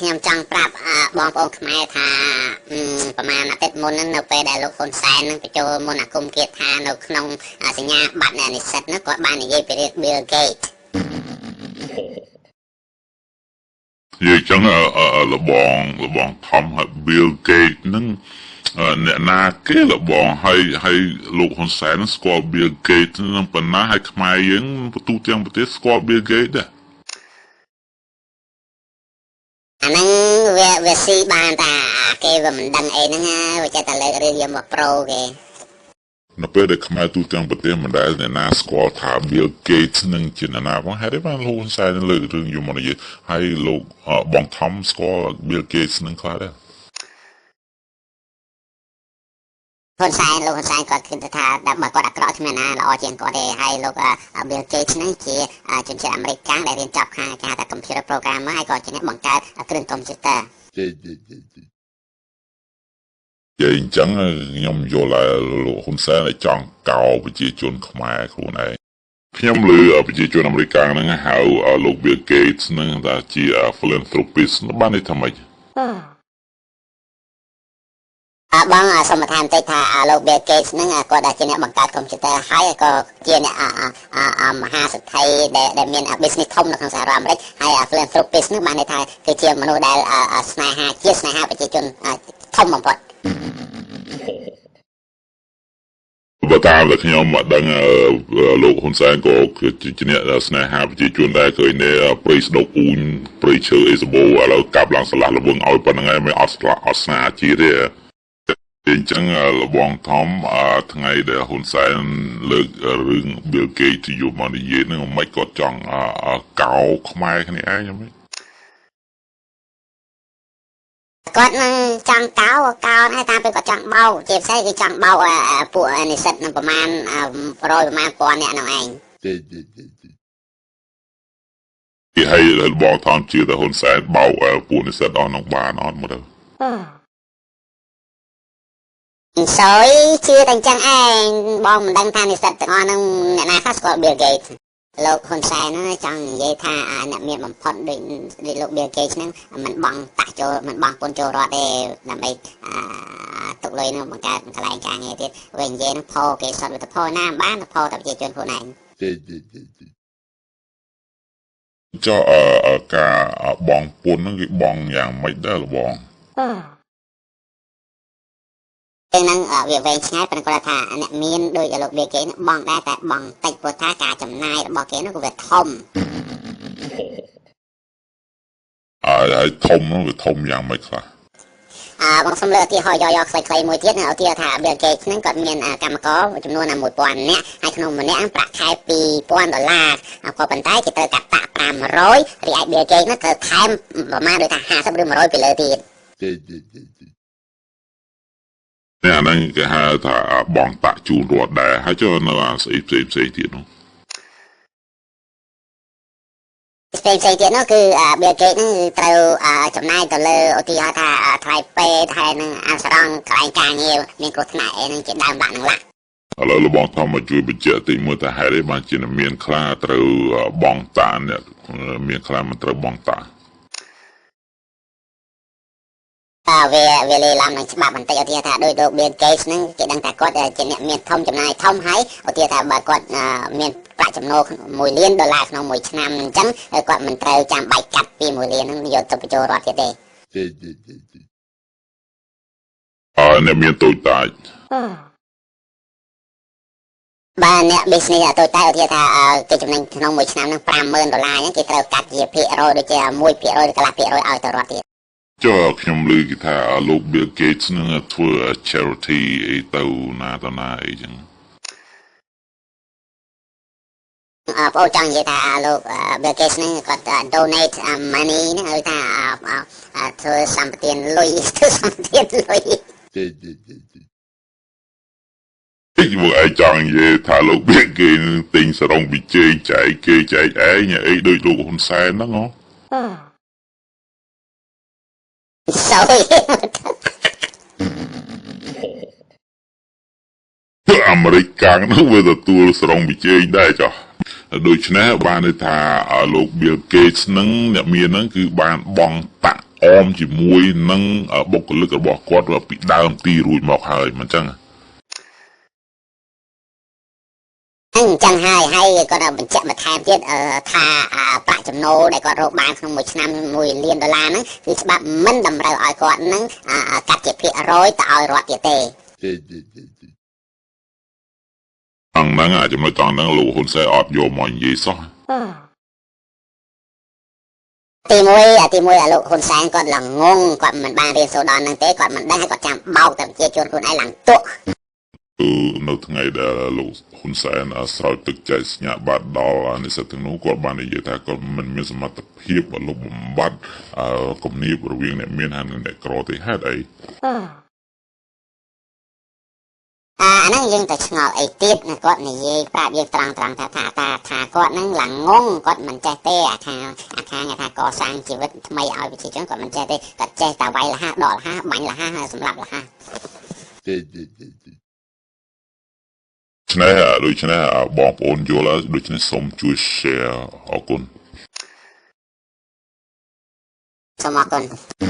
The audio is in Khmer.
ខ្ញុំចង់ប្រាប់បងប្អូនខ្មែរថាប្រហែលអាទិត្យមុនហ្នឹងនៅពេលដែលលោកហ៊ុនសែនហ្នឹងបញ្ចូលមន្តអាគមគាថានៅក្នុងសញ្ញាបត្រអ្នកនិស្សិតហ្នឹងគាត់បាននិយាយពីរឿង Bill Gates។ និយាយចឹងលបងលបងធំហើយ Bill Gates ហ្នឹងអ្នកណាគេលបងហើយហើយលោកហ៊ុនសែនស្គាល់ Bill Gates ហ្នឹងប៉ុណ្ណាហើយខ្មែរយើងបន្ទូទាំងប្រទេសស្គាល់ Bill Gates ដែរ អាហ្នឹងវាស៊ីបានតាគេវាមិនដឹងអីហ្នឹងវាចេះតែលើករឿងយកមកប្រូគេ នៅពេលដែលខ្មែរទូទាំងប្រទេសមិនដែលអ្នកណាស្គាល់ថា Bill Gates នឹងជាអ្នកណាផងហេតុអីបានលោកហ៊ុនសែនលើករឿងយកមកនិយាយហើយលោកបងថំស្គាល់ Bill Gates នឹងខ្លះដែរ ហ៊ុនសែនលោកហ៊ុនសែនគាត់គិតថាបើគាត់អាក្រក់គ្មានណាល្អជាងគាត់ទេហើយលោក Bill Gates ហ្នឹងជាជនជាតិអាមេរិកកាំងដែលរៀនចប់ខាងគេហៅថា computer programmer ហើយក៏ជាអ្នកបង្កើតគ្រឿងកុំព្យូទ័រ និយាយអញ្ចឹងខ្ញុំយល់ហើយលោកហ៊ុនសែនចង់កោប្រជាជនខ្មែរខ្លួនឯងខ្ញុំឮប្រជាជនអាមេរិកហ្នឹងហៅលោក Bill Gates ហ្នឹងថាជា philanthropist បានន័យថាម៉េច បងសូមបន្ថែមតិចថាលោក Bill Gates ហ្នឹងគាត់ជាអ្នកបង្កើតកុំព្យូទ័រហើយក៏ជាអ្នកមហាសេដ្ឋីដែលមាន business ធំនៅក្នុងសហរដ្ឋអាមេរិកហើយ philanthropist ហ្នឹងបានន័យថាគឺជាមនុស្សដែលស្នេហាជាតិស្នេហាប្រជាជនធំបំផុត បើតាមដែលខ្ញុំមកដឹងលោកហ៊ុនសែនក៏គឺជាអ្នកស្នេហាប្រជាជនដែរឃើញនេះព្រៃស្ដុកអ៊ូញព្រៃឈើអេសបូឥឡូវកាប់ឡើងឆ្លាស់ល្វឹងឲ្យប៉ុណ្្នឹងហើយមិនអត់ស្លាក់អត់ស្នេហាជាតិទេអញ្ចឹងលបងធំថ្ងៃដែលហ៊ុនសែនលើករឿង Bill Gates យកមកនិយាយហ្នឹងមិនគាត់ចង់កោខ្មែរគ្នាឯងហ្នឹង គាត់នឹងចង់កោកោហើយតាមពេលគាត់ចង់បោកជាពិសេសគឺចង់បោកពួកនិស្សិតនឹងប្រមាណ100ប្រមាណពាន់នាក់នោះឯង គេឲ្យបងថមជឿតែហ៊ុនសែនបោកពួកនិស្សិតអស់នោះបានអត់មើលទៅ សយជឿតែអញ្ចឹងឯងបងមិនដឹងថានិស្សិតទាំងអស់ហ្នឹងអ្នកណាខ្លះស្គាល់ Bill Gates លោកហ៊ុនសែនហ្នឹងចង់និយាយថាអ្នកមានបំផុតដូចលោក Bill Gates ហ្នឹងមិនបង់តាក់ចូលមិនបង់ពន្ធចូលរដ្ឋទេដើម្បីទុកលុយហ្នឹងបង្កើតកន្លែងការងារទៀតវិញនិយាយហ្នឹងផោគេសតវាទៅផោណាបានផោតែប្រជាជនខ្លួនឯង ចុះការបង់ពន្ធហ្នឹងគេបង់យ៉ាងម៉េចដែរលបង រឿងហ្នឹងវាវែងឆ្ងាយប៉ុន្តែគាត់ថាអ្នកមានដូចលោក Bill Gates បង់ដែរតែបង់តិចព្រោះថាការចំណាយរបស់គេនោះក៏វាធំ ហើយធំនោះវាធំយ៉ាងម៉េចខ្លះ បងសូមលើកឧទាហរណ៍យកខ្លីៗមួយទៀតឧទាហរណ៍ថា Bill Gates ហ្នឹងគាត់មានកម្មករចំនួន1000នាក់ហើយក្នុងម្នាក់ប្រាក់ខែ2000ដុល្លារក៏ប៉ុន្តែគេត្រូវកាត់តាក់500រីឯ Bill Gates ហ្នឹងត្រូវថែមប្រមាណដូចថា50ឬ100ពីលើទៀត នេះអាហ្នឹងគេហៅថាបងតាក់ជូនរដ្ឋដែរហើយចុះនៅអាស្អីផ្សេងផ្សេងទៀតនោះ ផ្សេងផ្សេងទៀតនោះគឺ Bill Gates ហ្នឹងគឺត្រូវចំណាយទៅលើឧទាហរណ៍ថាថ្លៃពេទ្យហើយនឹងអាសរងកន្លែងការងារមានគ្រោះថ្នាក់អីហ្នឹងជាដើមដាក់នឹងឡាក់ ឥឡូវលោកបងធម្មជួយបញ្ជាក់តិចមើលថាហេតុអីបានជាមានខ្លះត្រូវបងតាអ្នកមានខ្លះមិនត្រូវបងតា វាលេឡាំនឹងច្បាប់បន្តិចឧទាហរណ៍ថាដោយលោក Bill Gates ហ្នឹងគេដឹងថាគាត់ជាអ្នកមានធំចំណាយធំហើយឧទាហរណ៍ថាបើគាត់មានប្រាក់ចំណូល1លានដុល្លារក្នុងមួយឆ្នាំអញ្ចឹងគាត់មិនត្រូវចាំបាច់កាត់ពី1លានហ្នឹងយកទៅបញ្ចូលរដ្ឋទៀតទេ អើអ្នកមានតូចតាច បើអ្នក business តូចតាចឧទាហរណ៍ថាគេចំណេញក្នុងមួយឆ្នាំហ្នឹង50000ដុល្លារអញ្ចឹងគេត្រូវកាត់ជាភាគរយដូចជា1%ឬកន្លះភាគរយឲ្យទៅរដ្ឋទៀត ចុះខ្ញុំឮគេថាលោក Bill Gates នឹងធ្វើ charity អីទៅណាទៅណាអីចឹង បងចង់និយាយថាលោក Bill Gates ហ្នឹងគាត់ donate money ហ្នឹងហៅថាធ្វើសម្បទានលុយធ្វើសម្បទានលុយ តិចមកឯងចង់និយាយថាលោក Bill Gates នឹងទិញសរងប៊ីចេងចែកគេចែកឯងអីដូចលោកហ៊ុនសែនហ្នឹងហ៎ សយ អាមេរិកកាំងនោះវាទទួលសរងប៊ីចេងដែរចុះដូច្នេះបានន័យថាលោក Bill Gates នឹងអ្នកមានហ្នឹងគឺបានបង់តាក់ អមជាមួយនឹងបុគ្គលិករបស់គាត់ពីដើមទីរួចមកហើយមិនចឹង អញ្ចឹងហើយហើយគាត់បញ្ជាក់បន្ថែមទៀតថាប្រាក់ចំណូលដែលគាត់រកបានក្នុងមួយឆ្នាំ1លានដុល្លារហ្នឹងគឺច្បាប់មិនតម្រូវឲ្យគាត់ហ្នឹងកាត់ជាភាគរយទៅឲ្យរដ្ឋទៀតទេ អង្គហ្នឹងចំណុចត្រង់ហ្នឹងលោកហ៊ុនសែនអត់យកមកនិយាយសោះ ទីមួយលោកហ៊ុនសែនគាត់ល្ងងគាត់មិនបានរៀនសូត្រដល់ហ្នឹងទេគាត់មិនដឹងហើយគាត់ចាំបោកតែប្រជាជនខ្លួនឯងឡើងទក់ គឺនៅថ្ងៃដែលលោកហ៊ុនសែនស្រោចទឹកចែកសញ្ញាបត្រដល់និស្សិតទាំងនោះគាត់បាននិយាយថាគាត់មិនមានសមត្ថភាពលុបបំបាត់គំនាបរវាងអ្នកមានហើយនិងអ្នកក្រទេហេតុអី អាហ្នឹងយើងទៅឆ្ងល់អីទៀតណាគាត់និយាយប្រាប់យើងត្រង់ត្រង់ថាថាថាថាគាត់ហ្នឹងឡើងងងគាត់មិនចេះទេអាខាអាខាងថាកសាងជីវិតថ្មីឲ្យប្រជាជនគាត់មិនចេះទេគាត់ចេះតែវាយលះដកលះបាញ់លះសម្រាប់លះ ច្នេះដូច្នេះបងប្អូនយល់ហើយដូច្នេះសូមជួយ share អរគុណ សូមអរគុណ។